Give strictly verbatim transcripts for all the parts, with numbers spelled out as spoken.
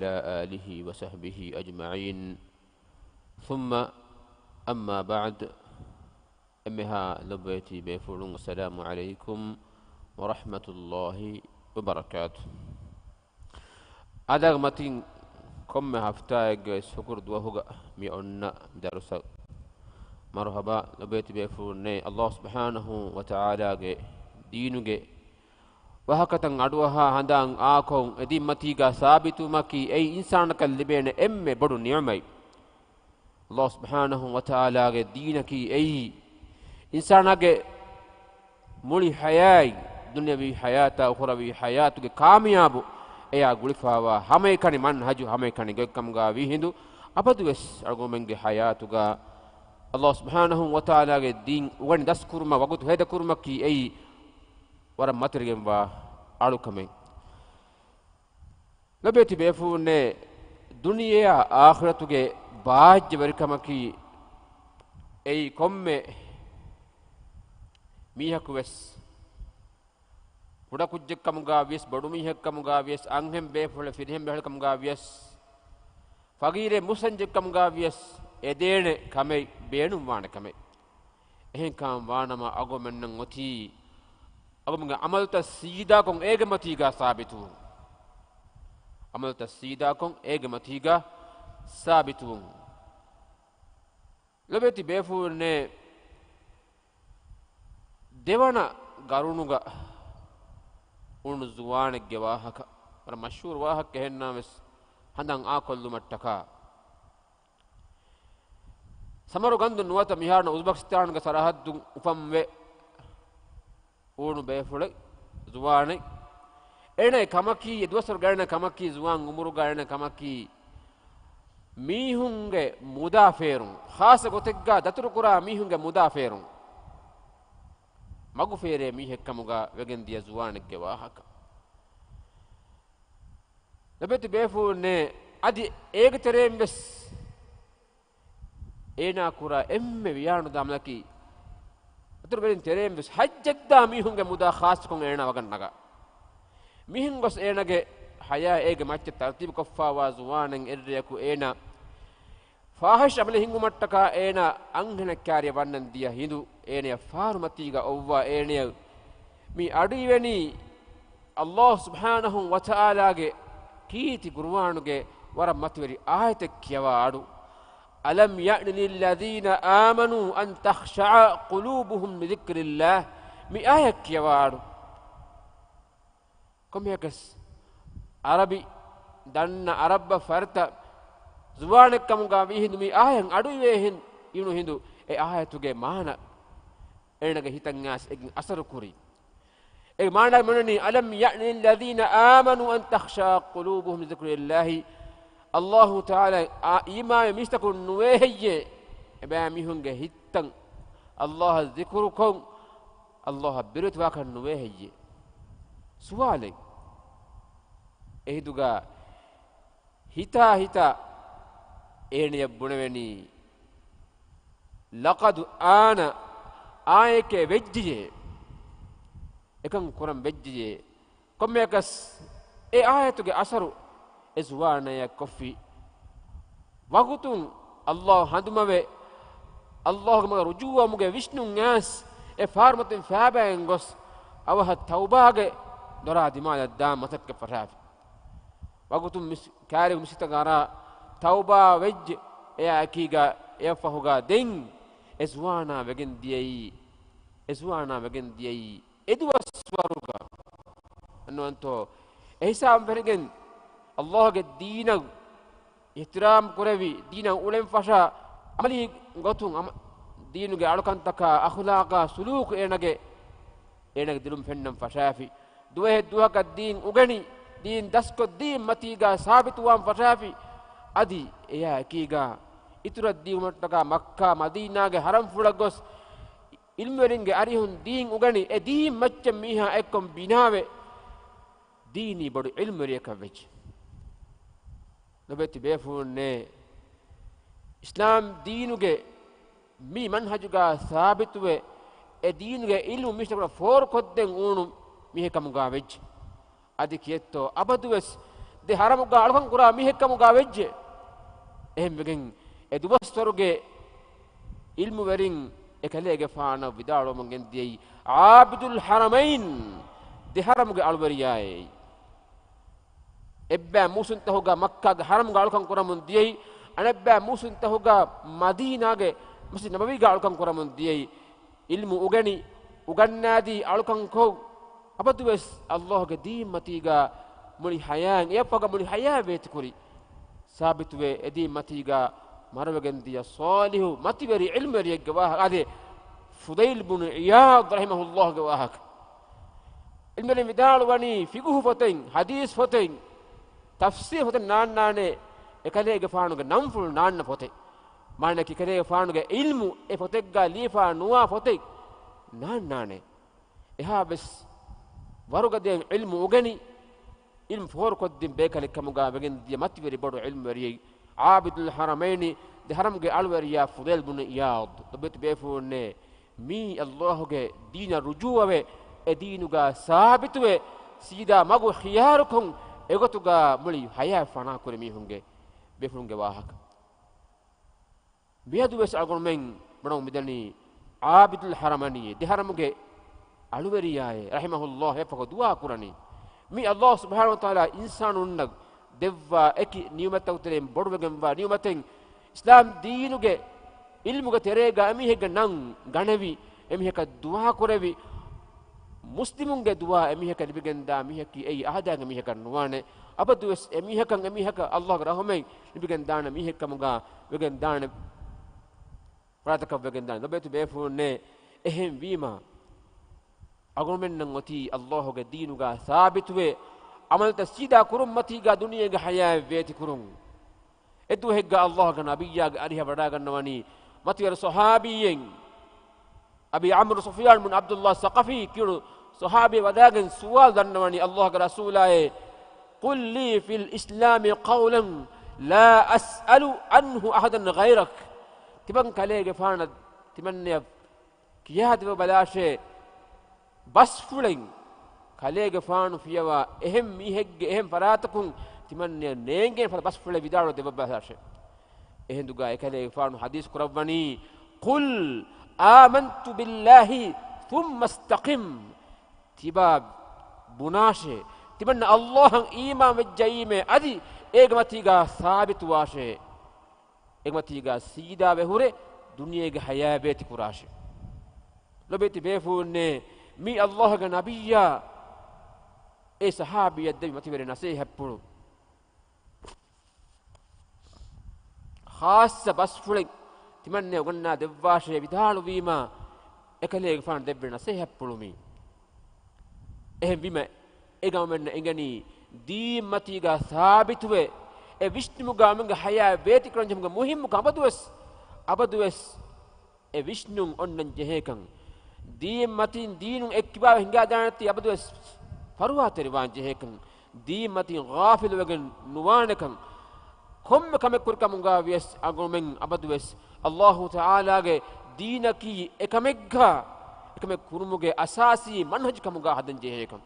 وعلى آله وصحبه أجمعين. ثم أما بعد، އެންމެހާ ލޮބުވެތި ބޭފުޅުން، السلام عليكم ورحمة الله وبركاته. އާދަ، މަތިން ކޮންމެ ހަފްތާއެއްގައި ޝުކުރު ދުވަހުގަ މި އޮންނަ ދަރުސަށް މަރުޙަބާ. ލޮބުވެތި ބޭފުޅުންނޭ، ﷲ ސުބްޙާނަހޫ ވަތަޢާލާގެ ދީނުގެ ވާހަކަތައް އަޑުއަހާ ހަނދާން އާކޮށް، އެ ދީން މަތީގަ ސާބިތުވުމަކީ އެއީ އިންސާނަކަށް ލިބޭނެ އެންމެ ބޮޑު ނިޢުމަތް. ﷲ ސުބްޙާނަހޫ ވަތަޢާލާގެ ދީނަކީ އެއީ އިންސާނާގެ މުޅި ޙަޔާތް، ދުނިޔަވީ ޙަޔާތާ އުޚްރަވީ ޙަޔާތުގެ ކާމިޔާބު އެޔާ ގުޅިފާވާ ހަމައެކަނި މަންހަޖު، ހަމައެކަނި ގޮތްކަމުގަ ވީހިނދު، އަބަދުވެސް އަޅުގަނޑުމެންގެ ޙަޔާތުގަ ﷲ ސުބްޙާނަހޫ ވަތަޢާލާގެ ދީން އުގަނި ދަސްކުރުމަށް ވަގުތު ހޭދަކުރުމަކީ އެއީ ވަރަށް މަތިވެރިގެންވާ އަޅުކަމެއް. ލޮބުވެތި ބޭފުޅުންނޭ، ދުނިޔެއާ އާޚިރަތުގެ ބާއްޖަވެރިކަމަކީ އެއީ ކޮންމެ މީހަކުވެސް، ކުޑަކުއްޖެއްކަމުގަ ވިޔަސް، ބޮޑުމީހެއްކަމުގަ ވިޔަސް، އަންހެން ބޭފުޅެއް ފިރިހެން ބޭފުޅެއްކަމުގަ ވިޔަސް، ފަގީރެއް މުއްސަންޖެއްކަމުގަ ވިޔަސް، އެދޭނެ ކަމެއް، ބޭނުންވާނެ ކަމެއް. އެހެންކަން ވާނަމަ، އަޅުގަނޑުމެންނަށް އޮތީ އަޅުގަނޑުމެންގެ ޢަމަލުތައް ސީދާކޮށް އޭގެ މަތީގަ ސާބިތުވުން. ޢަމަލުތައް ސީދާކޮށް އޭގެ މަތީގަ ސާބިތުވުން. ލޮބުވެތި ބޭފުޅުންނޭ، ދެވަނަ ގަރުނުގަ އުޅުނު ޒުވާނެއްގެ ވާހަކަ، ވަރަށް މަޝްހޫރު ވާހަކަ އެހެންނާވެސް، ހަނދާން އާކޮށްލުމަށްޓަކާ، ސަމަރުގަންދު ނުވަތަ މިހާރު އުޒްބެކިސްތާނުގެ ސަރަހައްދުން އުފަންވެ އުޅުނު ބޭފުޅެއް، ޒުވާނެއް. އޭނާގެ ކަމަކީ، އެ ދުވަސްވަރުގަ އޭނާގެ ކަމަކީ، ޒުވާން އުމުރުގަ އޭނާގެ ކަމަކީ، މީހުންގެ މުދާ ފޭރުން، ޚާއްޞަ ގޮތެއްގަ ދަތުރުކުރާ މީހުންގެ މުދާ ފޭރުން، މަގުފޭރޭ މީހެއްކަމުގަ ވެގެންދިޔަ ޒުވާނެއްގެ ވާހަކަ. ލޮބުވެތި ބޭފުޅުންނޭ، އަދި އޭގެ ތެރެއިން ވެސް އޭނާ ކުރާ އެންމެ ވިޔާނުދާ ޢަމަލަކީ، ދަތުރުވެރިން ތެރެއިން ވެސް ޙައްޖަށްދާ މީހުންގެ މުދާ ޚާއްޞަކޮށް އޭނާ ވަގަށް ނަގާ. މިހެން ގޮސް އޭނާގެ ޙަޔާތް އޭގެ މައްޗަށް ތަރުތީބު ކޮށްފާވާ ޒުވާނެއް އެއްރެއަކު އޭނާ ފާޙިޝް ޢަމަލެއް ހިންގުމަށްޓަކާ އޭނާ އަންހެނަކާރިއަށް ވަންނަން ދިޔަ ހިނދު، އޭނަޔަށް ފާރުމަތީގަ އޮއްވާ އޭނަޔަށް މި އަޑުއިވެނީ، ﷲ ސުބްޙާނަހޫ ވަތަޢާލާގެ ކީރިތި ޤުރުއާނުގެ ވަރަށް މަތިވެރި އާޔަތެއް ކިޔަވާ އަޑު، ألم يأن للذين آمنوا أن تخشع قلوبهم لذكر الله، މި އާޔަތް ކިޔަވާ އަޑު. ކޮންމެއަކަސް ޢަރަބި ދަންނަ ޢަރަބްބަ ފަރިތަ ޒުވާނެއްކަމުގަ ވީހިނދު މި އާޔަތް އަޑުއިވޭ ހިނދު، އިވުނު ހިނދު އެ އާޔަތުގެ މާނަ އޭނަގެ ހިތަށް އައިސް އެގިން އަސަރު ކުރި. އެ މާނަ މިވަނީ، ألم يأن للذين آمنوا أن تخشع قلوبهم لذكر الله. ﷲ ތަޢާލާ އާ އީމާންވި މީސްތަކުން ނުވޭ ހެއްޔޭ، އެބައިމީހުންގެ ހިތްތައް ﷲ އަށް ޒިކުރުކޮށް، ﷲ އަށް ބިރުވެތިވާކަށް ނުވޭ ހެއްޔޭ؟ ސުވާލެއް. އެހިނދުގަ ހިތާ ހިތާ އޭނަޔަށް ބުނެވެނީ، لقد آن، އާނއެކޭ ވެއްޖެޔޭ، އެކަން ކުރަން ވެއްޖެޔޭ. ކޮންމެއަކަސް އެ އާޔަތުގެ އަސަރު އެ ޒުވާނަޔަށް ކޮށްފި ވަގުތުން، ﷲ ހަނދުމަވެ، ﷲގެ މަގަށް ރުޖޫޢަވުމުގެ ވިސްނުން އައިސް، އެ ފާރުމަތިން ފައިބައިގެން ގޮސް، އަވަހަށް ތައުބާގެ ދޮރާ ދިމާލަށް ދާން މަސައްކަތް ފަށާފި. ވަގުތުން މިސް-، ކާރި މިސްކިތަށް އަރާ ތައުބާ ވެއްޖެ، އެއާ އެކީގަ އެއަށްފަހުގަ ދެން އެ ޒުވާނާ ވެގެން ދިޔައީ، އެ ޒުވާނާ ވެގެން ދިޔައީ، އެ ދުވަސްވަރުގަ ނުވަންތޯ، އެހިސާބުން ފެނިގެން، ﷲގެ ދީނަށް އިޙްތިރާމް ކުރެވި، ދީނަށް އުޅެން ފަށާ، ޢަމަލީ ގޮތުން އަމަ-، ދީނުގެ އަޅުކަންތަކާ، އަޚުލާޤާ، ސުލޫކު އޭނަގެ، އޭނަގެ ދިލުން ފެންނަން ފަށާފި. ދުވަހެއް ދުވަހަކަށް ދީން އުގެނި، ދީން ދަސްކޮށް، ދީން މަތީގަ ސާބިތުވާން ފަށާފި. އަދި އެޔާ އެކީގަ އިތުރަށް ދިޔުމަށްޓަކާ މައްކާ މަދީނާގެ ޙަރަމްފުޅަށް ގޮސް، ޢިލްމުވެރިންގެ އަރިހުން ދީން އުގަނި، އެ ދީން މައްޗަށް މީހާ އެއްކޮށް ބިނާވެ، ދީނީ ބޮޑު ޢިލްމުވެރިޔަކަށް ވެއްޖެ. ލޮބުވެތި ބޭފުޅުންނޭ، އިސްލާމް ދީނުގެ މި މަންހަޖުގަ ސާބިތުވެ، އެ ދީނުގެ ޢިލްމު މީސްތަކުންނަށް ފޯރުކޮށްދޭން އުޅުނު މީހެއް ކަމުގަ ވެއްޖެ. އަދި ކިއެއްތޯ އަބަދުވެސް ދެ ޙަރަމުގަ އަޅުކަން ކުރާ މީހެއް ކަމުގަ ވެއްޖެ. އެހެންވެގެން އެ ދުވަސްވަރުގެ ޢިލްމުވެރިން އެކަލޭގެފާނަށް ވިދާޅުވަމުން ގެންދިޔައީ، ޢާބިދުލް ޙަރަމައިން، ދެ ޙަރަމުގެ އަޅުވެރިޔާއޭ. އެއްބައި މޫސުންތަހުގަ މައްކާގެ ޙަރަމުގަ އަޅުކަން ކުރަމުން ދިޔައީ، އަނެއްބައި މޫސުންތަހުގަ މަދީނާގެ މަސްޖިދު ނަބަވީގަ އަޅުކަން ކުރަމުން ދިޔައީ. ޢިލްމު އުގެނި، އުގަންނާދީ، އަޅުކަންކޮށް، އަބަދުވެސް ﷲގެ ދީންމަތީގަ މުޅި ޙަޔާތް، އެއަށްފަހުގަ މުޅި ޙަޔާތް ވޭތިކުރި، ސާބިތުވެ، އެދީންމަތީގަ މަރަވެގެންދިޔަ ޞާލިޙު މަތިވެރި ޢިލްމުވެރިއެއްގެ ވާހަކަ އާދެ، ފުޟައިލް ބުނު ޢިޔާޟް ރަޙިމަހުﷲގެ ވާހަކަ. ޢިލްމުވެރިން ވިދާޅުވަނީ، ފިޤުހު ފޮތެއް، ޙަދީޘް ފޮތެއް، ތަފްސީރު ފޮތެއް ނާންނާނެ، އެކަލޭގެފާނުގެ ނަންފުޅު ނާންނަ ފޮތެއް. މާނައަކީ، އެކަލޭގެފާނުގެ ޢިލްމު އެ ފޮތެއްގަ ލިޔެފާ ނުވާ ފޮތެއް ނާންނާނެ. އެހާވެސް ވަރުގަދައިން ޢިލްމު އުގެނި، ޢިލްމު ފޯރުކޮށްދިން ބޭކަލެއް ކަމުގަ ވެގެން ދިޔަ މަތިވެރި ބޮޑު ޢިލްމުވެރިއެއް، ޢާބިދުލް ޙަރަމައިނި، ދެ ޙަރަމްގެ އަޅުވެރިޔާ ފުޟައިލް ބުނު ޢިޔާޟް. ލޮބުވެތި ބޭފުޅުންނޭ، މީ ﷲގެ ދީނަށް ރުޖޫޢަވެ، އެ ދީނުގަ ސާބިތުވެ، ސީދާ މަގު ޚިޔާރުކޮށް، އެގޮތުގަ މުޅި ޙަޔާތް ފަނާކުރި މީހުންގެ، ބޭފުޅުންގެ ވާހަކަ. މިއަދުވެސް އަޅުގަނޑުމެން ބުނަމުން މިދަނީ، ޢާބިދުލް ޙަރަމައިނީ، ދެ ޙަރަމުގެ އަޅުވެރިޔާއޭ، ރަޙިމަހުﷲ، އެއަށްފަހު ދުޢާ ކުރަނީ. މި ﷲ ސުބްޙާނަހޫ ވަތަޢާލާ އިންސާނުންނަށް ދެއްވާ އެކި ނިޢުމަތްތަކުގެ ތެރެއިން ބޮޑުވެގެންވާ ނިޢުމަތެއް، އިސްލާމް ދީނުގެ ޢިލްމުގެ ތެރޭގަ އެމީހެއްގެ ނަން ގަނެވި، އެމީހަކަށް ދުޢާ ކުރެވި، މުސްލިމުންގެ ދުޢާ އެމީހަކަށް ލިބިގެންދާ މީހަކީ އެއީ އާދައިގެ މީހަކަށް ނުވާނެ. އަބަދުވެސް އެމީހަކަށް އެމީހަކަށް ﷲގެ ރަޙުމަތް ލިބިގެންދާނެ މީހެއްކަމުގަ ވެގެންދާނެ. ފަރާތަކަށް ވެގެންދާނެ. ލޮބުވެތި ބޭފުޅުންނޭ، އެހެންވީމަ، އަޅުގަނޑުމެންނަށް އޮތީ ﷲގެ ދީނުގަ ސާބިތުވެ، ޢަމަލުތައް ސީދާ ކުރުންމަތީގަ ދުނިޔޭގެ ޙަޔާތް ވޭތިކުރުން. އެދުވަހެއްގަ ﷲގެ ނަބިއްޔާގެ އަރިހަށް ވަޑައިގަންނަވަނީ މަތިވެރި ޞަޙާބީއެއް، އަބީ ޢަމްރު ޞުފްޔާން ބުން ޢަބްދުﷲ ޘަޤަފީ ކިޔުނު ޞަޙާބީ ވަޑައިގެން ސުވާލު ދަންނަވަނީ ﷲގެ ރަސޫލާއޭ، قل لي في الإسلام قولا لا أسأل عنه أحدا غيرك. ތިމަން ކަލޭގެފާނަށް ތިމަންނަޔަށް ކިޔާދެވި ބަލާށޭ، ބަސްފުޅެއް ކަލޭގެފާނު ފިޔަވާ އެހެން މީހެއްގެ އެހެން ފަރާތަކުން ތިމަންނަޔަށް ނޭނގޭނެ ފަދަ ބަސްފުޅެއް ވިދާޅު ދެއްވަ ބަލާށޭ. އެހިނދުގަ އެކަލޭގެފާނު ޙަދީޘް ކުރައްވަނީ، قل آمنت بالله ثم استقم. ތިބާ ބުނާށޭ، ތިމަންނަ ﷲ އަށް އީމާން ވެއްޖައީމޭ، އަދި އޭގެ މަތީގަ ސާބިތުވާށޭ. އެމަތީގަ ސީދާވެ ހުރެ ދުނިޔޭގެ ޙަޔާތް ވޭތި ކުރާށޭ. ލޮބުވެތި ބޭފުޅުންނޭ، މީ ﷲގެ ނަބިއްޔާ އެ ޞަޙާބީއަށް ދެއްވި މަތިވެރި ނަޞޭޙަތްޕުޅު. ޚާއްޞަ ބަސްފުޅެއް ތިމަންނަޔަށް އުގަންނާ ދެއްވާށޭ ވިދާޅުވީމާ، އެކަލޭގެފާނު ދެއްވި ނަޞޭޙަތްޕުޅު މީ. އެހެންވީމަ، އެ ގައުމެންނަށް އެނގެނީ ދީންމަތީގަ ސާބިތުވެ، އެ ވިސްނުމުގަ އަޅުގަނޑުގެ ޙަޔާތް ވޭތިކުރަން ޖެހުމުގެ މުހިއްމުކަން އަބަދުވެސް، އަބަދުވެސް އެ ވިސްނުން އޮންނަން ޖެހޭކަން، ދީންމަތީން ދީނުން އެއްކިބާވެ ހިނގާދާނެތީ އަބަދުވެސް ފަރުވާތެރިވާން ޖެހޭކަން، ދީންމަތީން ޣާފިލުވެގެން ނުވާނެކަން، ކޮންމެ ކަމެއް ކުރިކަމުގަ ވިޔަސް އަޅުގަނޑުމެން އަބަދުވެސް ﷲ ތަޢާލާގެ ދީނަކީ އެކަމެއްގަ، އެކަމެއް ކުރުމުގެ އަސާސީ މަންހަޖު ކަމުގަ ހަދަން ޖެހޭކަން.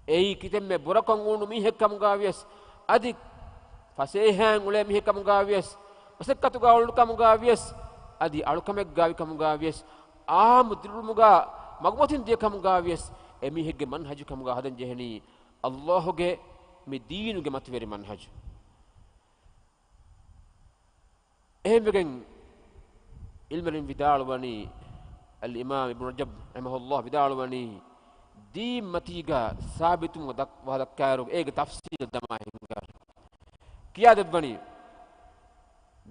އެއީ ކިތަންމެ ބުރަކޮށް އުޅުނު މީހެއް ކަމުގަ ވިޔަސް، އަދި ފަސޭހައިން އުޅޭ މީހެއް ކަމުގަ ވިޔަސް، މަސައްކަތުގަ އުޅުނު ކަމުގަ ވިޔަސް، އަދި އަޅުކަމެއްގަ ވި ކަމުގަ ވިޔަސް، އާއްމު ދިރިއުޅުމުގަ މަގުމަތިން ދިޔަ ކަމުގަ ވިޔަސް، އެމީހެއްގެ މަންހަޖު ކަމުގަ ހަދަން ޖެހެނީ ﷲގެ މި ދީނުގެ މަތިވެރި މަންހަޖު. އެހެންވެގެން ޢިލްމުވެރިން ވިދާޅުވަނީ، އަލްއިމާމް އިބްނު ރަޖަބް ރަޙިމަހުﷲ ވިދާޅުވަނީ، ދީންމަތީގަ ސާބިތުވުމަށް ދައް-، ވާ ދައްކާއިރު އޭގެ ތަފްސީލު ދަމާ ހިނގާށޭ. ކިޔާދެއްވަނީ،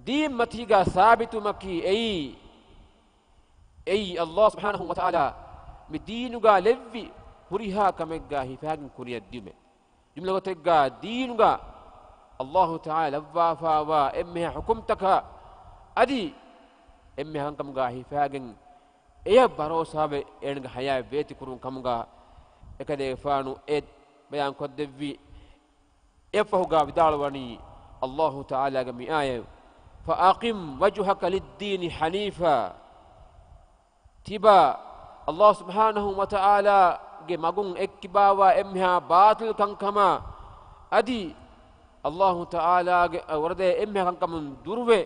ދީންމަތީގަ ސާބިތުވުމަކީ އެއީ، އެއީ ﷲ ސުބްޙާނަހޫ ވަތަޢާލާ މި ދީނުގަ ލެއްވި ހުރިހާ ކަމެއްގަ ހިފާގެން ކުރިއަށް ދިޔުމެއް. ޖުމްލަ ގޮތެއްގަ ދީނުގަ ﷲ ތަޢާލާ ލައްވާފައިވާ އެންމެހާ ޙުކުމްތަކަށް އަދި އެންމެހާ ކަންކަމުގަ ހިފާގެން އެޔަށް ބަރޯސާވެ އޭނަގެ ޙަޔާތް ވޭތިކުރުން ކަމުގަ އެކަލޭގެފާނު އެ ބަޔާން ކޮށްދެއްވި. އެއަށްފަހުގަ ވިދާޅުވަނީ ﷲ ތަޢާލާގެ މި އާޔަތް، فَأَقِمْ وَجْهَكَ لِلدِّينِ حَنِيفًا. ތިބާ، ﷲ ސުބްޙާނަހޫ ވަތަޢާލާގެ މަގުން އެއްކިބާވާ އެންމެހާ ބާޠިލް ކަންކަމާ އަދި އައްލާހު ތަޢާލާގެ ވަރަދެއް އެންމެ ކަންކަމުން ދުރުވެ،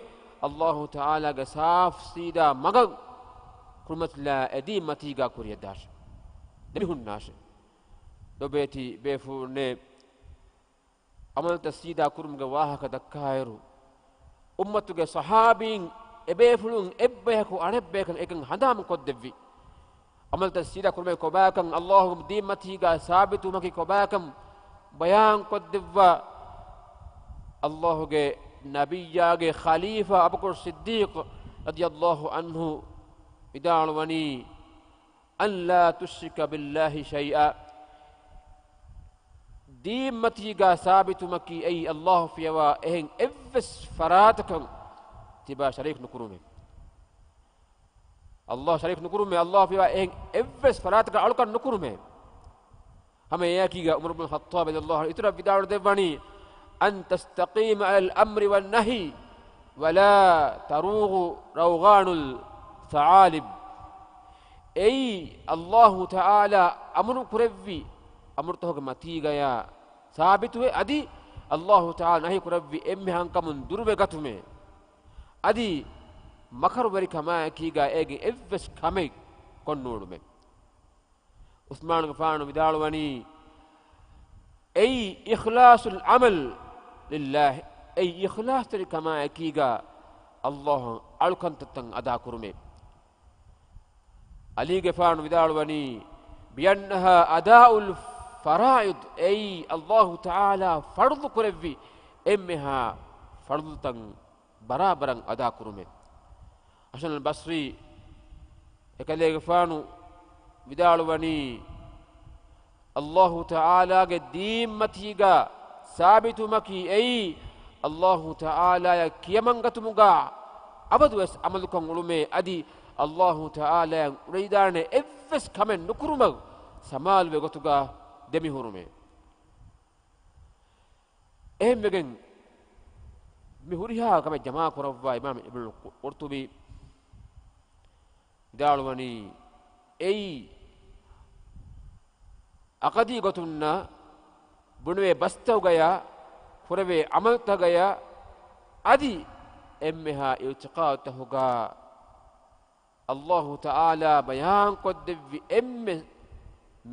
އައްލާހު ތަޢާލާގެ ސާފު ސީދާ މަގަށް ކުރިމަތިލާ އެ ދީން މަތީގާ ކުރިޔަށްދާށެ. ދެމިހުންނާށެ. ލޮބޭތި ބޭފުޅުންނޭ، ޢަމަލުތައް ސީދާ ކުރުމުގެ ވާހަކަ ދައްކާއިރު، އުއްމަތުގެ ޞަޙާބީން އެބޭފުޅުން އެއްބަޔަކު އަނެއްބަޔަކަށް އެކަން ހަނދާން ކޮށްދެއްވި. ޢަމަލުތައް ސީދާ ކުރުމޭ ކޮބާކަން، އައްލާހު ދީން މަތީގާ ސާބިތުވުމަކީ ކޮބާކަން ބަޔާން ކޮށްދެއްވާ، އައްލާހުގެ ނަބިއްޔާގެ ޚަލީފާ އަބޫބަކުރު ޞިއްދީޤު ރަޟިޔައްލާހު ޢަންހު ވިދާޅުވަނީ، أن لا تشرك بالله شيئا. ދީން މަތީގާ ސާބިތުވުމަކީ އެއީ އައްލާހު ފިޔަވާ އެހެން އެއްވެސް ފަރާތަކަށް ތިބާ ޝަރީކު ނުކުރުމޭ. އައްލާހު ޝަރީކު ނުކުރުމޭ، އައްލާހު ފިޔަވާ އެހެން އެއްވެސް ފަރާތަކަށް އަޅުކަން ނުކުރުމޭ. ހަމަ އެއާއެކީގަ ޢުމަރު ބިން ޚައްޠާބް ރަޟިޔައްލާހު ޢަންހު އިތުރަށް ވިދާޅުދެއްވަނީ، أن تستقيم على الأمر والنهي ولا تروغ روغان الثعالب. އެއީ އައްލާހު ތަޢާލާ އަމުރު ކުރެއްވި އަމުރުތަކުގެ މަތީގަޔާ ސާބިތުވެ، އަދި އައްލާހު ތަޢާލާ ނަހީ ކުރެއްވި އެންމެ ކަންކަމުން ދުރުވެގަތުމޭ. އަދި މަކަރުވެރިކަމާއެކީގަ އޭގެ އެއްވެސް ކަމެއް ކޮށްނޫޅުމޭ. ޢުޘްމާނުގެފާނު ވިދާޅުވަނީ، އެއީ إخلاص العمل لله، އެއީ އިޚްލާޞްތެރިކަމާއެކީގަ އައްލާހަށް އަޅުކަންތައްތައް އަދާކުރުމޭ. ޢަލީގެފާނު ވިދާޅުވަނީ، بأنها أداء الفرائض، އެއީ އައްލާހު ތަޢާލާ ފަރުޟު ކުރެއްވި އެންމެހާ ފަރުޟުތައް ބަރާބަރަށް އަދާކުރުމޭ. ޙަސަނުލް ބަޞްރީ އެކަލޭގެފާނު ވިދާޅުވަނީ، އައްލާހު ތަޢާލާގެ ދީން މަތީގަ ސާބިތުވުމަކީ އެއީ، އައްލާހު ތަޢާލާޔަށް ކިޔަމަންގަތުމުގަ އަބަދުވެސް ޢަމަލުކޮށް އުޅުމޭ، އަދި އައްލާހު ތަޢާލާޔަށް އުރެދާނެ އެއްވެސް ކަމެއް ނުކުރުމަށް ސަމާލުވެ ގޮތުގަ ދެމިހުރުމޭ. އެހެންވެގެން، މި ހުރިހާ ކަމެއް ޖަމާކުރައްވާ އިމާމް އިބްނުލް ޤުރްޠުބީ ވިދާޅުވަނީ، އެއީ ޢަޤަދީ ގޮތުންނަށް ބުނެވޭ ބަސްތަކުގަޔާ، ކުރެވޭ ޢަމަލުތަކުގަޔާ، އަދި އެންމެހާ އިޢުތިޤާދުތަކުގަ އައްލާހު ތަޢާލާ ބަޔާންކޮށްދެއްވި އެންމެ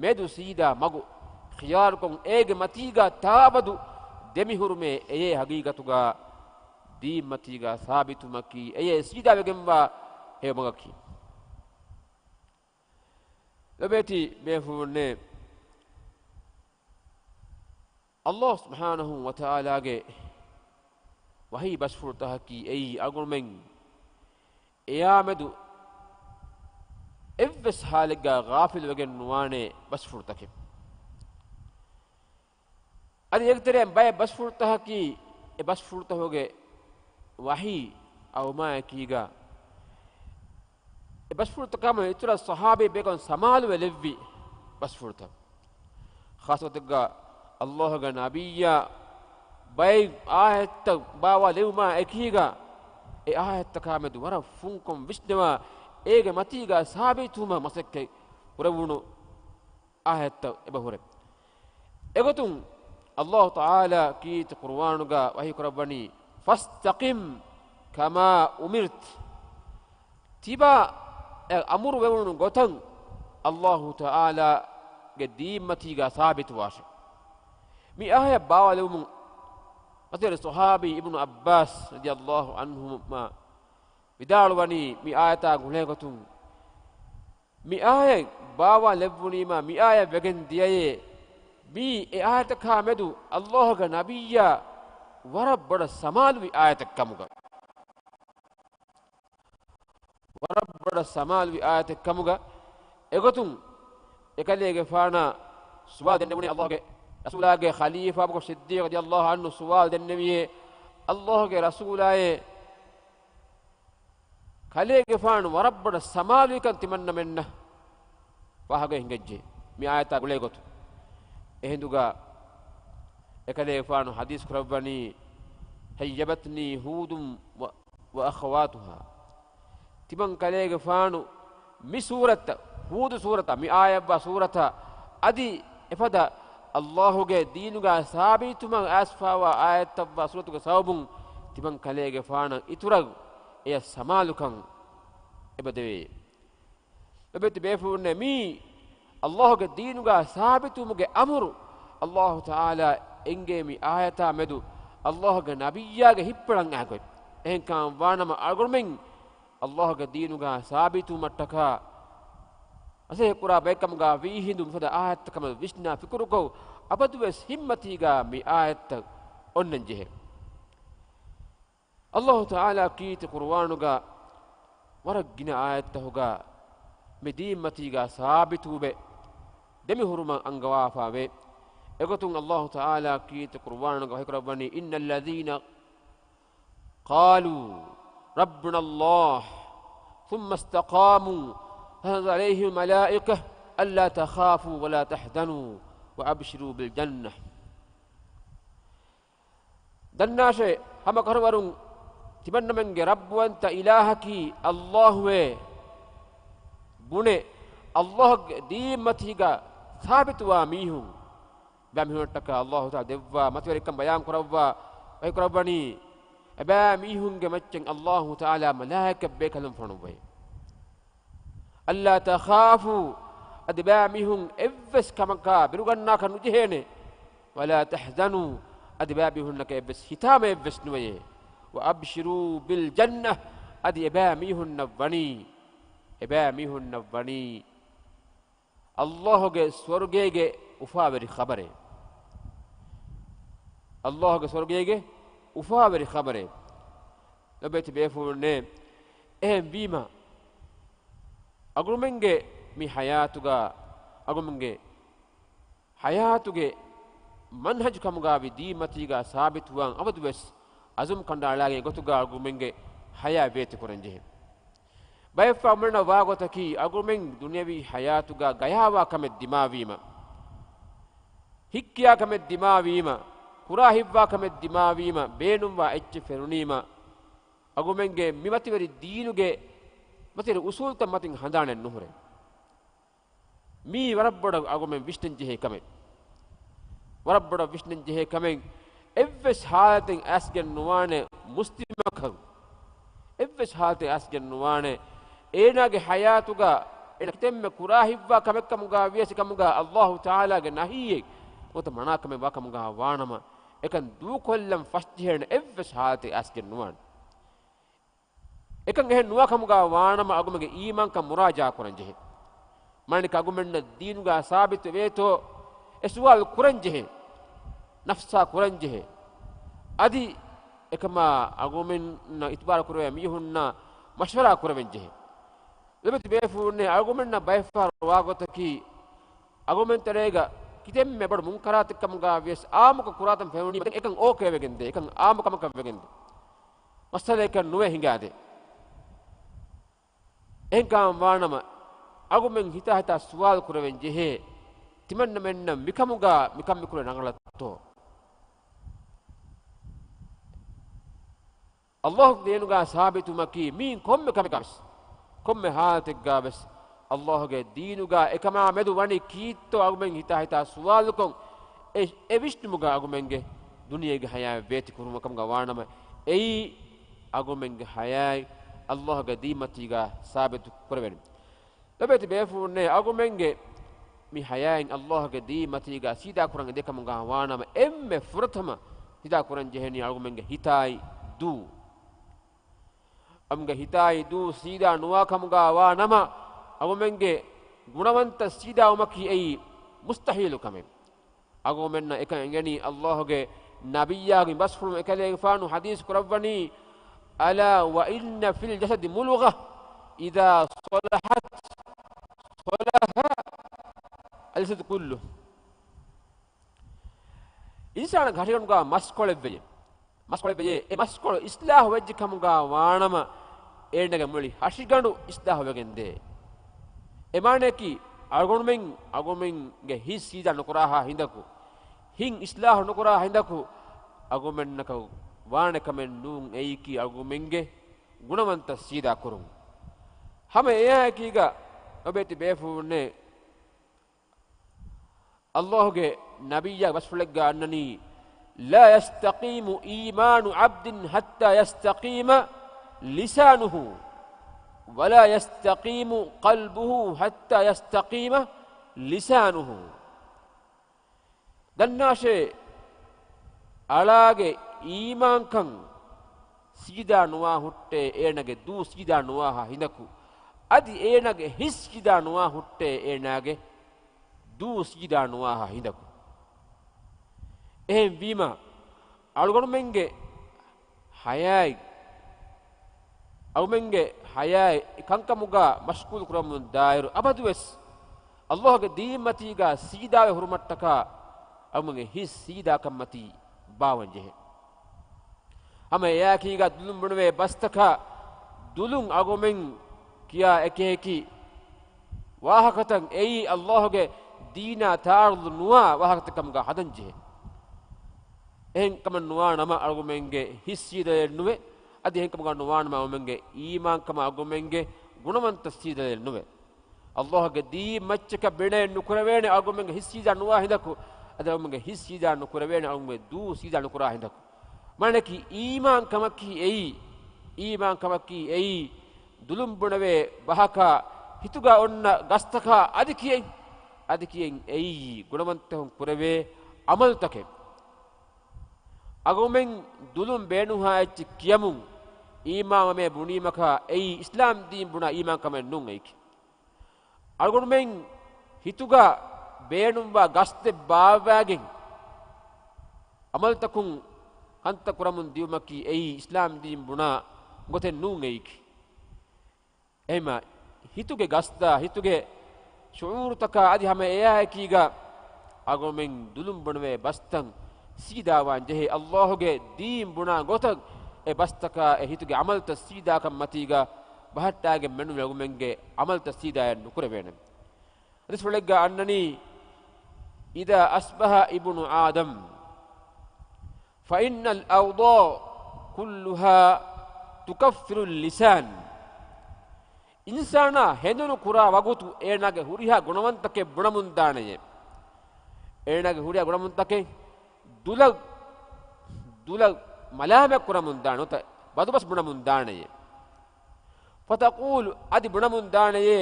މެދު ސީދާ މަގު ޚިޔާރުކޮށް، އޭގެ މަތީގަ ތާއަބަދު ދެމިހުރުމޭ. އެޔޭ ޙަޤީޤަތުގަ ދީން މަތީގަ ސާބިތުވުމަކީ، އެޔޭ ސީދާވެގެންވާ ހެޔޮމަގަކީ. ލޮބޭތި ބޭފުޅުންނޭ، އައްލާހު ސުބްޙާނަހު ވަތަޢާލާގެ ވަޙީ ބަސްފުޅުތަކަކީ އެއީ އަޅުގަނޑުމެން އެއާމެދު އެއްވެސް ޙާލެއްގަ ޣާފިލުވެގެން ނުވާނެ ބަސްފުޅުތަކެއް. އަދި އޭގެ ތެރެއިން ބައެއް ބަސްފުޅުތަކަކީ އެ ބަސްފުޅުތަކުގެ ވަޙީ އައުމާއެކީގަ އެ ބަސްފުޅުތަކާމެދު އިތުރަށް ޞަޙާބީ ބޭކަލުން ސަމާލުވެ ލެއްވި ބަސްފުޅުތައް. ޚާއްޞަ ގޮތެއްގަ އައްލާހުގެ ނަބިއްޔާ ބައެއް އާޔަތްތައް ބާވާލެވުމާ އެކީގަ، އެ އާޔަތްތަކާމެދު ވަރަށް ފުންކޮށް ވިސްނަވާ، އޭގެ މަތީގަ ސާބިތުވުމަށް މަސައްކަތް ކުރެވުނު އާޔަތްތައް އެބަހުރޭ. އެގޮތުން އައްލާހު ތަޢާލާ ކީރިތި ޤުރުއާނުގަ ވަޙީ ކުރައްވަނީ، فاستقم كما أمرت. ތިބާ އެ އަމުރު ވެވުނު ގޮތަށް އައްލާހު ތަޢާލާގެ ދީން މަތީގަ ސާބިތުވާށެ. މި އާޔަތް ބާވާލެވުމުން މަތިވެރި ޞަޙާބީ އިބްނު ޢައްބާސް ރަޟިޔައްލާހު ޢަންހުމާ ވިދާޅުވަނީ، މި އާޔަތާ ގުޅޭގޮތުން، މި އާޔަތް ބާވާލެއްވުނީމާ، މި އާޔަތް ވެގެން ދިޔައޭ، މީ އެ އާޔަތަކާ މެދު އައްލާހުގެ ނަބިއްޔާ ވަރަށް ބޮޑަށް ސަމާލުވި އާޔަތެއް ކަމުގަ. ވަރަށް ބޮޑަށް ސަމާލުވި އާޔަތެއް ކަމުގަ. އެގޮތުން އެކަލޭގެފާނާ ސުވާލު ދެންނެވުނީ، އައްލާހުގެ ރަސޫލާގެ ޚަލީފާ އަބޫބަކުރު ޞިއްދީޤު ރަޟިޔައްލާހު ޢަންހު ސުވާލު ދެންނެވިއޭ، އައްލާހުގެ ރަސޫލާއޭ، ކަލޭގެފާނު ވަރަށް ބޮޑަށް ސަމާލުވިކަން ތިމަންނަމެންނަށް ފާހަގަ ހިނގައްޖެ މި އާޔަތާ ގުޅޭ ގޮތުން. އެހިނދުގަ އެކަލޭގެފާނު ޙަދީޘް ކުރައްވަނީ، شيبتني هود و، وأخواتها. ތިމަން ކަލޭގެފާނު މި ސޫރަތަށް، ހޫދު ސޫރަތަށް، މި އާޔަތްވާ ސޫރަތަށް އަދި އެފަދަ ﷲ ގެ ދީނުގަ ސާބިތުވުމަށް އައިސްފައިވާ އާޔަތްތައްވާ ސޫރަތުގެ ސަބަބުން ތިމަން ކަލޭގެފާނަށް އިތުރަށް އެޔަށް ސަމާލުކަން އެބަދެވޭ. ލޮބެތި ބޭފުޅުންނޭ، މީ ﷲ ގެ ދީނުގަ ސާބިތުވުމުގެ އަމުރު. ﷲ ތަޢާލާ އެނގޭ މި އާޔަތާ މެދު ﷲ ގެ ނަބިއްޔާގެ ހިތްޕުޅަށް އައިކޮށް. އެހެންކަމަށް ވާނަމަ އަޅުގަނޑުމެން ﷲ ގެ ދީނުގަ ސާބިތުވުމަށްޓަކާ މަސައްކަތް ކުރާ ބައެއްކަމުގަ ވީ ހިނދު މިފަދަ އާޔަތްތައް ކަމަށް ވިސްނާ ފިކުރުކޮށް، އަބަދުވެސް ހިތްމަތީގަ މި އާޔަތްތައް އޮންނަން ޖެހޭ. ﷲ ތަޢާލާ ކީރިތި ޤުރުއާނުގަ ވަރަށް ގިނަ އާޔަތްތަކުގަ މި ދީންމަތީގަ ސާބިތުވުމެއް ދެމިހުރުމަށް އަންގަވާފައިވޭ. އެގޮތުން ﷲ ތަޢާލާ ކީރިތި ޤުރުއާނުގަ ވަޙީކުރައްވަނީ، إن الذين قالوا ربنا الله ثم استقاموا تتنزل عليهم الملائكة ألا تخافوا ولا تحزنوا وأبشروا بالجنة. ދަންނާށޭ، ހަމަ ކަށަވަރުން ތިމަންނަމެންގެ ރައްބުވަންތަ އިލާހަކީ ﷲ އޭ. ބުނެ، ﷲ ގެ ދީންމަތީގަ ސާބިތުވާ މީހުން، އެބައިމީހުންނަށްޓަކާ ﷲ ތަޢާލާ ދެއްވާ މަތިވެރިކަން ބަޔާން ކުރައްވާ، ވަޙީ ކުރައްވަނީ، އެބައިމީހުންގެ މައްޗަށް ﷲ ތަޢާލާ މަލާއިކަތް ބޭކަލުން ފޮނުއްވައޭ. ألا تخافوا، އަދި އެބައިމީހުން އެއްވެސް ކަމަކާ ބިރުގަންނާކަށް ނުޖެހޭނެ. ولا تحزنوا، އަދި އެބައިމީހުންނަކަށް އެއްވެސް ހިތާމައެއްވެސް ނުވެޔޭ. وأبشروا بالجنة، އަދި އެބައިމީހުންނަށް ވަނީ، އެބައިމީހުންނަށް ވަނީ ﷲ ގެ ސުވަރުގޭގެ އުފާވެރި ޚަބަރެއް. ﷲ ގެ ސުވަރުގޭގެ އުފާވެރި ޚަބަރެއް. ލޮބެތި ބޭފުޅުންނޭ، އެހެންވީމަ، އަޅުގަނޑުމެންގެ މި ޙަޔާތުގަ، އަޅުގަނޑުމެންގެ ޙަޔާތުގެ މަންހަޖު ކަމުގައި ދީންމަތީގަ ސާބިތުވާން އަބަދުވެސް އަޒުމް ކަނޑައަޅާގެން އެގޮތުގަ އަޅުގަނޑުމެންގެ ޙަޔާތް ވޭތުކުރަންޖެހޭ. ބައެއްފަހަރު އަޅުގަނޑުމެންނަށް ވާގޮތަކީ، އަޅުގަނޑުމެން ދުނިޔަވީ ޙަޔާތުގަ ގަޔާވާ ކަމެއް ދިމާވީމަ، ހިއްކިޔާ ކަމެއް ދިމާވީމަ، ކުރާ ހިތްވާ ކަމެއް ދިމާވީމަ، ބޭނުންވާ އެއްޗެއް ފެނުނީމަ، އަޅުގަނޑުމެންގެ މި މަތިވެރި ދީނުގެ މަތިވެރި އުޞޫލުތައް މަތިން ހަނދާނެއް ނުހުރޭ. މީ ވަރަށް ބޮޑަށް އަޅުގަނޑުމެން ވިސްނަން ޖެހޭ ކަމެއް. ވަރަށް ބޮޑަށް ވިސްނަން ޖެހޭ ކަމެއް. އެއްވެސް ޙާލަތެއް އައިސްގެން ނުވާނެ މުސްލިމަކަށް. އެއްވެސް ޙާލަތެއް އައިސްގެން ނުވާނެ އޭނާގެ ޙަޔާތުގަ އޭނަ ކިތަންމެ ކުރާ ހިތްވާ ކަމެއްކަމުގަ ވިޔަސް ކަމުގަ ﷲ ތަޢާލާގެ ނަހީއެއް ނުވަތަ މަނާ ކަމެއް ވާ ކަމުގަ ވާނަމަ، އެކަން ދޫކޮށްލަން ފަސްޖެހޭނެ އެއްވެސް ޙާލަތެއް އައިސްގެން ނުވާނެ. އެކަން އެހެން ނުވާ ކަމުގަ ވާނަމަ އަޅުގަނޑުމެންގެ އީމާންކަން މުރާޖަޢާ ކުރަން ޖެހޭ. މާނައަކީ އަޅުގަނޑުމެންނަށް ދީނުގަ ސާބިތު ވޭތޯ އެ ސުވާލު ކުރަން ޖެހޭ. ނަފްސާ ކުރަން ޖެހޭ. އަދި އެކަމާ އަޅުގަނޑުމެންނަށް އިތުބާރު ކުރެވޭ މީހުންނާ މަޝްވަރާ ކުރެވެން ޖެހޭ. ލޮބެތި ބޭފުޅުންނޭ، އަޅުގަނޑުމެންނަށް ބައެއްފަހަރު ވާގޮތަކީ، އަޅުގަނޑުމެން ތެރޭގަ ކިތަންމެ ބޮޑު މުންކަރާތެއްކަމުގަ ވިޔަސް އާއްމުކޮށް ކުރާތަން ފެނުނީމަ އެކަން އޯކޭ ވެގެންދޭ، އެކަން އާއްމު ކަމަކަށް ވެގެންދޭ. މައްސަލައެއްކަން ނުވެ ހިނގާދޭ. އެހެންކަމަށް ވާނަމަ، އަޅުގަނޑުމެން ހިތާ ހިތާ ސުވާލު ކުރެވެން ޖެހޭ، ތިމަންނަމެންނަށް މިކަމުގަ މިކަން މިކުރެވޭ ރަނގަޅަށްތޯ؟ ﷲ ދީނުގަ ސާބިތުވުމަކީ މީން ކޮންމެ ކަމެއްގަވެސް، ކޮންމެ ޙާލަތެއްގަވެސް، ﷲ ގެ ދީނުގަ އެކަމާ މެދު ވަނީ ކީއްތޯ އަޅުގަނޑުމެން ހިތާ ހިތާ ސުވާލުކޮށް، އެ، އެ ވިސްނުމުގަ އަޅުގަނޑުމެންގެ ދުނިޔޭގެ ޙަޔާތް ވޭތި ކުރުމަކަމުގަ ވާނަމަ، އެއީ އަޅުގަނޑުމެންގެ ޙަޔާތް ﷲ ގެ ދީންމަތީގަ ސާބިތު ކުރެވެން. ލޮބެތި ބޭފުޅުންނޭ، އަޅުގަނޑުމެންގެ މި ޙަޔާތް ﷲ ގެ ދީންމަތީގަ ސީދާ ކުރަން އެދޭ ކަމުގަ ވާނަމަ، އެންމެ ފުރަތަމަ ސީދާ ކުރަން ޖެހެނީ އަޅުގަނޑުމެންގެ ހިތާއި ދޫ. އަޅުގަނޑުމެންގެ ހިތާއި ދޫ ސީދާ ނުވާ ކަމުގަ ވާނަމަ، އަޅުގަނޑުމެންގެ ގުނަވަންތައް ސީދާ ވުމަކީ އެއީ މުސްތަޙީލު ކަމެއް. އަޅުގަނޑުމެންނަށް އެކަން އެނގެނީ ﷲ ގެ ނަބިއްޔާގެ ބަސްފުޅުން. އެކަލޭގެފާނު ޙަދީޘް ކުރައްވަނީ، ألا وإن في الجسد مضغة إذا صلحت صلح الجسد كله. އިންސާނާގެ ހަށިގަނޑުގަ މަސްކޮޅެއް ވެއްޖެ. މަސްކޮޅެއް ވެއްޖެ. އެ މަސްކޮޅު އިޞްލާޙު ވެއްޖެ ކަމުގަ ވާނަމަ، އޭނަގެ މުޅި ހަށިގަނޑު އިޞްލާޙު ވެގެންދޭ. އެ މާނައަކީ، އަޅުގަނޑުމެން، އަޅުގަނޑުމެންގެ ހިތް ސީދާ ނުކުރާހާ ހިނދަކު، ހިތް އިޞްލާޙު ނުކުރާ ހިނދަކު، އަޅުގަނޑުމެންނަކަށް ވާނެ ކަމެއް ނޫން އެއީކީ އަޅުގަނޑުމެންގެ ގުނަވަންތައް ސީދާ ކުރުން. ހަމަ އެއާއެކީގަ ލޮބެތި ބޭފުޅުންނޭ، ﷲ ގެ ނަބިއްޔާ ބަސްފުޅެއްގަ އަންނަނީ، لا يستقيم إيمان عبد حتى يستقيم لسانه، ولا يستقيم قلبه حتى يستقيم لسانه. ދަންނާށޭ، އަޅާގެ އީމާންކަން ސީދާ ނުވާ ހުއްޓޭ އޭނަގެ ދޫ ސީދާ ނުވާހާ ހިނދަކު، އަދި އޭނަގެ ހިތް ސީދާ ނުވާ ހުއްޓޭ އޭނާގެ ދޫ ސީދާ ނުވާހާ ހިނދަކު. އެހެންވީމަ، އަޅުގަނޑުމެންގެ ހަޔާތް، އަޅުމެންގެ ހަޔާތް ކަންކަމުގަ މަޝްޣޫލު ކުރަމުން ދާއިރު، އަބަދުވެސް އައްލާހުގެ ދީން މަތީގަ ސީދާވެ ހުރުމަށްޓަކާ، އަޅުމެންގެ ހިތް ސީދާކަން މަތީ ބާވަން ޖެހޭ. ހަމަ އެއާއެކީގަ ދުލުން ބުނެވޭ ބަސްތަކާ ދުލުން އަޅުގަނޑުމެން ކިޔާ އެކި އެކި ވާހަކަތައް އެއީ އައްލާހުގެ ދީނާ ތަޢާރުޟު ނުވާ ވާހަކަތައް ކަމުގަ ހަދަން ޖެހޭ. އެހެން ކަމަށް ނުވާނަމަ އަޅުގަނޑުމެންގެ ހިތް ސީދަލެއް ނުވޭ. އަދި އެހެން ކަމުގަ ނުވާނަމަ އަޅުގަނޑުމެންގެ އީމާންކަމަށް އަޅުގަނޑުމެންގެ ގުނަވަންތަ ސީދަލެއް ނުވޭ. އައްލާހުގެ ދީން މައްޗަކަށް ބިނެއެއް ނުކުރެވޭނެ އަޅުގަނޑުމެންގެ ހިތް ސީދާ ނުވާ ހިނދަކު، އަދި އަޅުގަނޑުމެންގެ ހިތް ސީދާ ނުކުރެވޭނެ އަޅުގަނޑުމެންގެ ދޫ ސީދާ ނުކުރާ ހިނދަކު. މާނައަކީ އީމާން ކަމަކީ އެއީ، އީމާން ކަމަކީ އެއީ، ދުލުން ބުނެވޭ ބަހަކާ، ހިތުގަ އޮންނަ ގަސްތަކާ އަދި ކިޔައިން، އަދި ކިޔައިން އެއީ، ގުނަވަންތަކުން ކުރެވޭ ޢަމަލުތަކެއް. އަގުމެން ދުލުން ބޭނުންހާ އެއްޗެއް ކިޔަމުން އީމާންވަމޭ ބުނީމަކާ، އެއީ އިސްލާމް ދީން ބުނާ އީމާން ކަމެއް ނޫން އެއީކީ. އަޅުގަނޑުމެން ހިތުގަ ބޭނުންވާ ގަސްތެއް ބާއްވާގެން، ޢަމަލުތަކުން ކަންތައް ކުރަމުން ދިޔުމަކީ އެއީ އިސްލާމް ދީން ބުނާ ގޮތެއް ނޫން އެއީކީ. އެހެންމަ ހިތުގެ ގަސްތާ، ހިތުގެ ޝުޢޫރުތަކާ އަދި ހަމަ އެއާއެކީގަ އަގުމެން ދުލުން ބުނެވޭ ބަސްތައް ސީދާވާން ޖެހޭ. އައްލާހުގެ ދީން ބުނާ ގޮތަށް އެ ބަސްތަކާ އެ ހިތުގެ ޢަމަލުތައް ސީދާކަން މަތީގަ ބަހައްޓާގެން މެނުވެ އަގުމެންގެ ޢަމަލުތައް ސީދާއެއް ނުކުރެވޭނެ. ޙަދީޘްފުޅެއްގަ އަންނަނީ، إذا أصبح ابن آدم فإن الأعضاء كلها تكفر اللسان. އިންސާނާ ހެނދުނު ކުރާ ވަގުތު އޭނާގެ ހުރިހާ ގުނަވަންތަކެއް ބުނަމުން ދާނެޔޭ. އޭނާގެ ހުރިހާ ގުނަވަންތަކެއް ދުލަށް، ދުލަށް މަލާމަތް ކުރަމުން ދާނެ، ނުވަތަ ބަދުބަސް ބުނަމުން ދާނެޔޭ. فتقول، އަދި ބުނަމުން ދާނެޔޭ،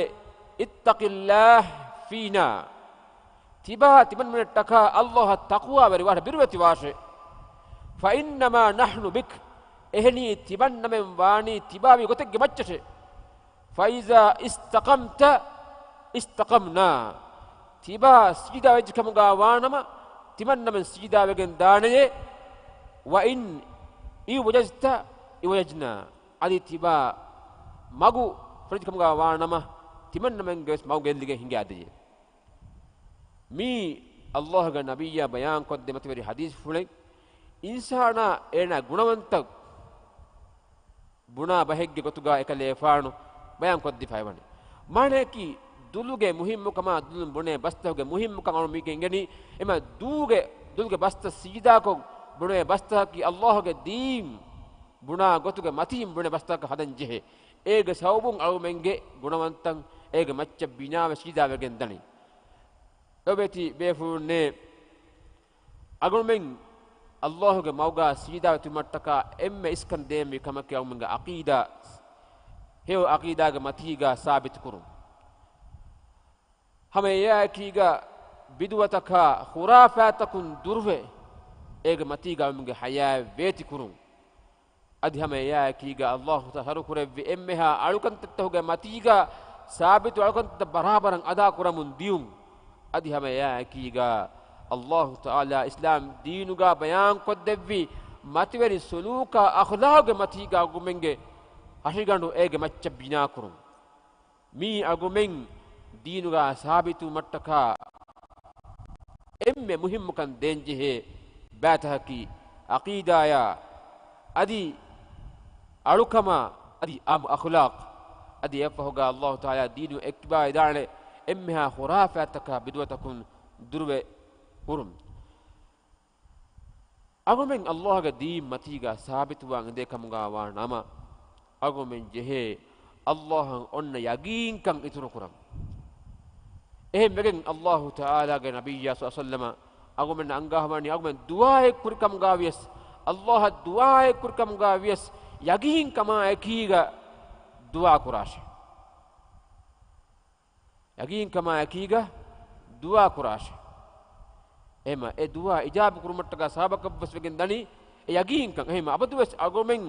اتق الله فينا. ތިބާ ތިމަންމެންނަށްޓަކާ އައްލާހަށް ތަޤްވާވެރިވާށޭ، ބިރުވެތިވާށޭ. فإنما نحن بك، އެހެނީ ތިމަންނަމެން ވާނީ ތިބާވީ ގޮތެއްގެ މައްޗަށޭ. فإذا استقمت استقمنا، ތިބާ ސީދާވެއްޖެ ކަމުގަ ވާނަމަ، ތިމަންނަމެން ސީދާވެގެން ދާނެޔޭ. وإن اعوججت اعوججنا، އަދި ތިބާ މަގު ފުރެޖެ ކަމުގަ ވާނަމަ، ތިމަންނަމެންގެ ވެސް މަގު ގެއްލިގެން ހިނގާދެޔޭ. މީ އައްލާހުގެ ނަބިއްޔާ ބަޔާންކޮށްދޭ މަތިވެރި ޙަދީޘްފުޅެއް. އިންސާނާ އޭނާ ގުނަވަންތައް ބުނާ ބަހެއްގެ ގޮތުގަ އެކަލޭފާނު ބަޔާންކޮށްދީފައިވަނީ. މާނައަކީ، ދުލުގެ މުހިއްމުކަމާ ދުލުން ބުނޭ ބަސްތަކުގެ މުހިއްމުކަން އަޅު މީގެ އިނގެނީ، އެމަ ދޫގެ ދުލުގެ ބަސްތައް ސީދާކޮށް ބުނޭ ބަސްތަކަކީ އައްލާހުގެ ދީން ބުނާ ގޮތުގެ މަތީން ބުނޭ ބަސްތަކަކަށް ހަދަން ޖެހޭ. އޭގެ ސަބަބުން އަޅުމެންގެ ގުނަވަންތައް އޭގެ މައްޗަށް ބިނާވެ ސީދާވެގެން ދަނީ. ލޯބިވެތި ބޭފުޅުންނޭ، އަގުންމެން އައްލާހުގެ މަގުގަ ސީދާވެ ތިބުމަށްޓަކާ އެންމެ އިސްކަން ދޭންވީ ކަމަކީ އަގުންމެންގެ ޢަޤީދާ، ހެޔޮ ޢަޤީދާގެ މަތީގަ ސާބިތުކުރުން. ހަމަ އެއާއެކީގަ ބިދުޢަތަކާ ޚުރާފާތަކުން ދުރުވެ، އޭގެ މަތީގަ އަގުންމެންގެ ޙަޔާތް ވޭތިކުރުން. އަދި ހަމަ އެއާއެކީގަ އައްލާހު ތަޢާލާ ޝަރުޢު ކުރެއްވި އެންމެހާ އަޅުކަންތައްތަކުގެ މަތީގަ ސާބިތު އަޅުކަންތައް ބަރާބަރަށް އަދާ ކުރަމުން ދިޔުން. އަދި ހަމަ އެއާއެކީގަ އައްލާހު ތަޢާލާ އިސްލާމް ދީނުގަ ބަޔާންކޮށްދެއްވި މަތިވެރި ސުލޫކާ އަޚްލާޤުގެ މަތީގަ އަގުމެންގެ ހަށިގަނޑު އޭގެ މައްޗަށް ބިނާކުރުން. މީ އަގުމެން ދީނުގަ ސާބިތުވުމަށްޓަކާ އެންމެ މުހިއްމުކަން ދޭންޖެހޭ ބައިތަކަކީ ޢަޤީދާޔާ އަދި އަޅުކަމާ އަދި އާއްމު އަޚްލާޤް. އަދި އެއަށްފަހުގަ އައްލާހު ތަޢާލާ ދީނު އެއްކިބާވެދާނެ އެންމެހާ ޚުރާފާތަކާ ބިދުޢަތަކުން ދުރުވެ ހުރުން. އަގުމެން އައްލާހުގެ ދީން މަތީގަ ސާބިތުވާން އެދޭ ކަމުގަ ވާ ނަމަ، އަގުމެން ޖެހޭ އައްލާހަށް އޮންނަ ޔަގީންކަން އިތުރުކުރަން. އެހެން ވެގެން އައްލާހު ތަޢާލާގެ ނަބިއްޔާ ޞައްލަﷲު ޢަލައިހި ވަސައްލަމަ އަގުމެން އަންގާވަނީ އަގުމެން ދުޢާއެއް ކުރިކަމުގަ ވިޔަސް، ﷲ އަށް ދުޢާއެއް ކުރިކަމުގަ ވިޔަސް، ޔަގީންކަމާ އެކީގަ ދުޢާ ކުރާށޭ. ޔަގީންކަމާ އެކީގަ ދުޢާ ކުރާށޭ. އެހެމަ އެ ދުޢާ އިޖާބަ ކުރުމަށްޓަކާ ސަބަބަކަށްވެސް ވެގެން ދަނީ އެ ޔަގީންކަން. އެހެމަ އަބަދުވެސް އަގުމެން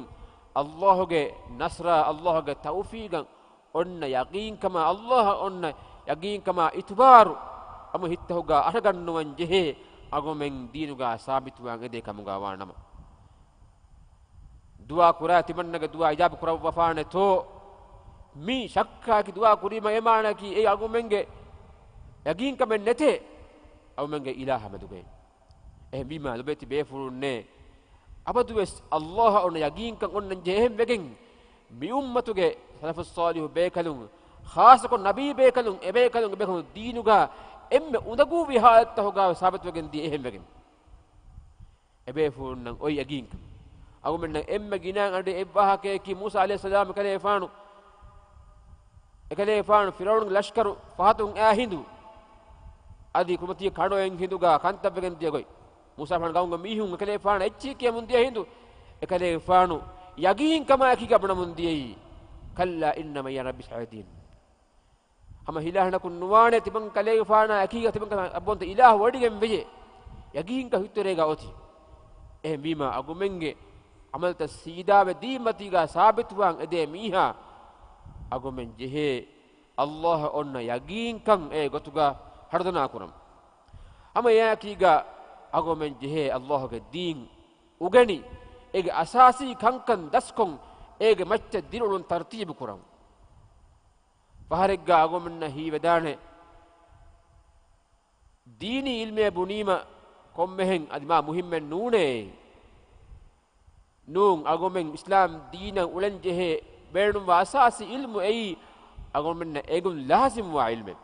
ﷲ ގެ ނަޞްރާ، ﷲ ގެ ތައުފީގަށް އޮންނަ ޔަގީންކަމާ، ﷲ އަށް އޮންނަ ޔަގީންކަމާ އިތުބާރު އަމު ހިތަށް ހުގާ އަރަގަންނުވަން ޖެހޭ، އަގުމެން ދީނުގަ ސާބިތުވާން އެދޭ ކަމުގަ ވާނަމަ. ދުޢާ ކުރާ ތިމަންނަގެ ދުޢާ އިޖާބަ ކުރައްވަފާނެތޯ؟ މީ ޝައްކާއެކީ ދުޢާ ކުރީމަ އެ މާނައަކީ އެ އަގުމެންގެ ޔަގީންކަމެއް ނެތޭ އަގުމެންގެ އިލާހަށް މެދުގައި. އެހެންވީމާ ލޮބުވެތި ބޭފުޅުންނޭ، އަބަދުވެސް ﷲ އަށް އޮންނަ ޔަގީންކަން އޮންނަން ޖެހޭ. އެހެން ވެގެން މި އުއްމަތުގެ ސަލަފުއް ޞާލިޙު ބޭކަލުން، ޚާއްޞަކޮށް ނަބީ ބޭކަލުން، އެބޭކަލުން އެބޭކަލުން ދީނުގަ އެންމެ އުނދަގޫވި ޙާލަތްތަކުގަ ސާބިތުވެގެން ދިޔަ. އެހެން ވެގެން އެބޭފުޅުންނަށް އޮތް ޔަގީންކަން. އަގުމެންނަށް އެންމެ ގިނައިން އަޑު އެއްވާހަކައަކީ މޫސާ ޢަލައިހިއްސަލާމް އެކަލޭފާނު، އެކަލޭފާނު ފިރްޢައުނުގެ ލަޝްކަރު ފަހަތުން އައި ހިނދު، އަދި ކުރިމަތީގެ ކަނޑު އޮތް ހިނދުގަ ކަންތައްވެގެން ދިޔަ ގޮތް. މޫސާ ފާނު ގައުމުގެ މީހުން އެކަލޭފާނަށް އެއްޗިހި ކިޔަމުން ދިޔަ ހިނދު، އެކަލޭފާނު ޔަގީންކަމާއެކީގަ ބުނަމުން ދިޔައީ، كلا إن معي ربي سيهدين. ހަމަ ހިލަހަނަކުން ނުވާނެ ތިމަން ކަލޭގެފާނާ އެކީގަ ތިމަން އައްބޮންތަ އިލާހު ވޮޑިގެން ވެޔޭ. ޔަގީންކަން ހިތުތެރޭގަ އޮތީ. އެހެންވީމާ އަގުމެންގެ ޢަމަލުތައް ސީދާވެ ދީންމަތީގަ ސާބިތުވާން އެދޭ މީހާ އަގުމެން ޖެހޭ ﷲ އަށް އޮންނަ ޔަގީންކަން އެ ގޮތުގަ ހަރުދަނާ ކުރަން. ހަމަ އެއާއެކީގަ އަގުމެން ޖެހޭ ﷲ ގެ ދީން އުގެނި، އޭގެ އަސާސީ ކަންކަން ދަސްކޮށް، އޭގެ މައްޗަށް ދިރިއުޅުން ތަރުތީބު ކުރަން. ފަހަރެއްގަ އަގުމެންނަށް ހީވެދާނެ، ދީނީ ޢިލްމޭ ބުނީމަ ކޮންމެހެން އަދި މާ މުހިއްމެއް ނޫނޭ. ނޫން، އަގުމެން އިސްލާމް ދީނަށް އުޅެން ޖެހޭ ބޭނުންވާ އަސާސީ ޢިލްމު އެއީ އަގުމެންނަށް އެނގުން ލާޒިމްވާ ޢިލްމެއް.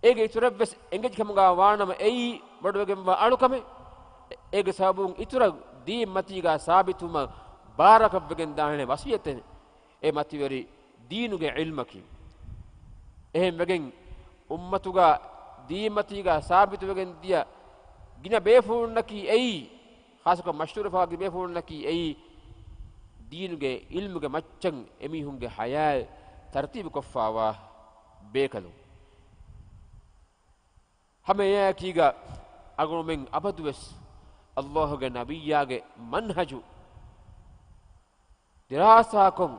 އޭގެ އިތުރަށްވެސް އެނގެޖި ކަމުގަ ވާނަމަ، އެއީ ބޮޑުވެގެންވާ އަޅުކަމެއް. އޭގެ ސަބަބުން އިތުރަށް ދީންމަތީގަ ސާބިތުވުމަށް ބާރަކަށްވެގެން ދާނެ ވަޞިއްޔަތެއް އެ މަތިވެރި ދީނުގެ ޢިލްމަކީ. އެހެންވެގެން އުއްމަތުގަ ދީންމަތީގަ ސާބިތުވެގެން ދިޔަ ގިނަ ބޭފުޅުންނަކީ އެއީ، ޚާއްޞަކޮށް މަޝްހޫރުވެފައިވާ ގިނަ ބޭފުޅުންނަކީ އެއީ، ދީނުގެ ޢިލްމުގެ މައްޗަށް އެމީހުންގެ ޙަޔާތް ތަރުތީބުކޮށްފައިވާ ބޭކަލުން. ހަމަ އެއާއެކީގަ އަގުމެން އަބަދުވެސް ﷲ ގެ ނަބިއްޔާގެ މަންހަޖު ދިރާސާކޮށް،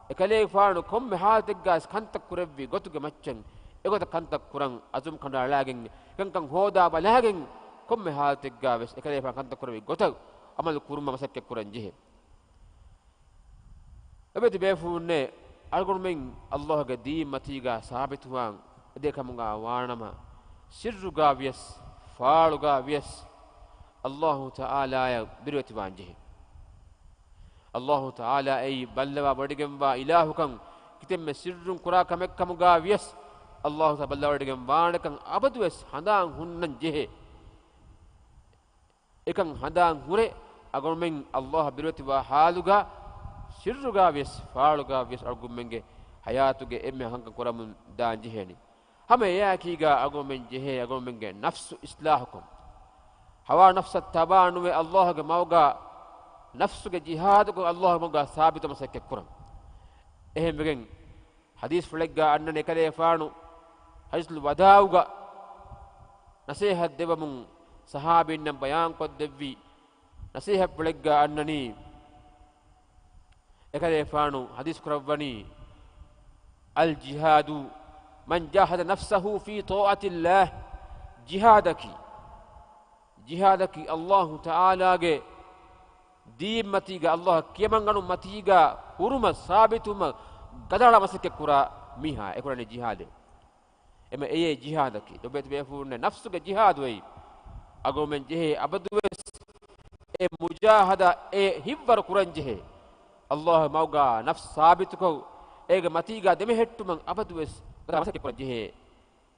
އެކަލޭގެފާނު ކޮންމެ ޙާލަތެއްގަވެސް ކަންތައް ކުރެއްވި ގޮތުގެ މައްޗަށް އެގޮތަށް ކަންތައް ކުރަން އަޒުމް ކަނޑައަޅާގެން، ކަންކަން ހޯދާ ބަލާގެން، ކޮންމެ ޙާލަތެއްގަވެސް އެކަލޭގެފާނު ކަންތައް ކުރެއްވި ގޮތަށް ޢަމަލު ކުރުމަށް މަސައްކަތް ކުރަން ޖެހޭ. އެބަތި ބޭފުޅުންނޭ، އަޅުގަނޑުމެން ﷲ ގެ ދީން މަތީގަ ސާބިތުވާން އެދޭ ކަމުގަ ވާނަމަ، ސިއްރުގަ ވިޔަސް، ފާޅުގަ ވިޔަސް، ﷲ ތަޢާލާއަށް ބިރުވެތިވާން ޖެހޭ. ﷲ ތަޢާލާ އެއީ ބައްލަވާ ވޮޑިގެންވާ އިލާހުކަން، ކިތަންމެ ސިއްރުން ކުރާ ކަމެއް ކަމުގަ ވިޔަސް، ﷲ ތަޢާލާ ބައްލަވާ ވޮޑިގެން ވާނެކަން އަބަދުވެސް ހަނދާން ހުންނަން ޖެހޭ. އެކަން ހަނދާން ހުރެ، އަޅުގަނޑުމެން ﷲ އަށް ބިރުވެތިވާ ޙާލުގަ، ސިއްރުގަ ވިޔަސް، ފާޅުގަ ވިޔަސް އަޅުގަނޑުމެންގެ ޙަޔާތުގެ އެންމެ ކަންކަން ކުރަމުން ދާން ޖެހޭނީ. ހަމަ އެއާއެކީގަ އަޅުގަނޑުމެން ޖެހޭ އަޅުގަނޑުމެންގެ ނަފްސު އިޞްލާޙުކޮށް، ހަވާ ނަފްސަށް ތަބާނުވެ، ﷲ ގެ މަގުގަ ނަފްސުގެ ޖިހާދުކޮށް، ﷲ ގެ މަގުގަ ސާބިތުވުމަށް މަސައްކަތް ކުރަން. އެހެންވެގެން، ޙަދީޘްފުޅެއްގަ އަންނަނީ އެކަލޭގެފާނު ޙައްޖަތުލް ވަދާޢުގަ ނަޞޭޙަތް ދެއްވަމުން ޞަޙާބީންނަށް ބަޔާންކޮށްދެއްވި ނަޞޭޙަތްފުޅެއްގަ އަންނަނީ، އެކަލޭގެފާނު ޙަދީޘް ކުރައްވަނީ، الجهاد من جاهد نفسه في طاعة الله. ޖިހާދަކީ، ޖިހާދަކީ ﷲ ތަޢާލާގެ ދީންމަތީގަ، ﷲ ކިޔަމަންގަނޑުމަތީގަ ހުރުމަށް ސާބިތުވުމަށް ގަދައަޅާ މަސައްކަތް ކުރާ މީހާ އެކުރަނީ ޖިހާދެއް. އެމަ އެޔޭ ޖިހާދަކީ. ލޮބުވެތި ބޭފުޅުންނޭ، ނަފްސުގެ ޖިހާދު އެއީ. އަޅުގަނޑުމެން ޖެހޭ އަބަދުވެސް އެ މުޖާހަދާ އެ ހިތްވަރު ކުރަން ޖެހޭ. ﷲ ގެ މަގުގަ ނަފްސު ސާބިތުކޮށް، އޭގެ މަތީގަ ދެމެހެއްޓުމަށް އަބަދުވެސް މަސައްކަތް ކުރަން ޖެހޭ.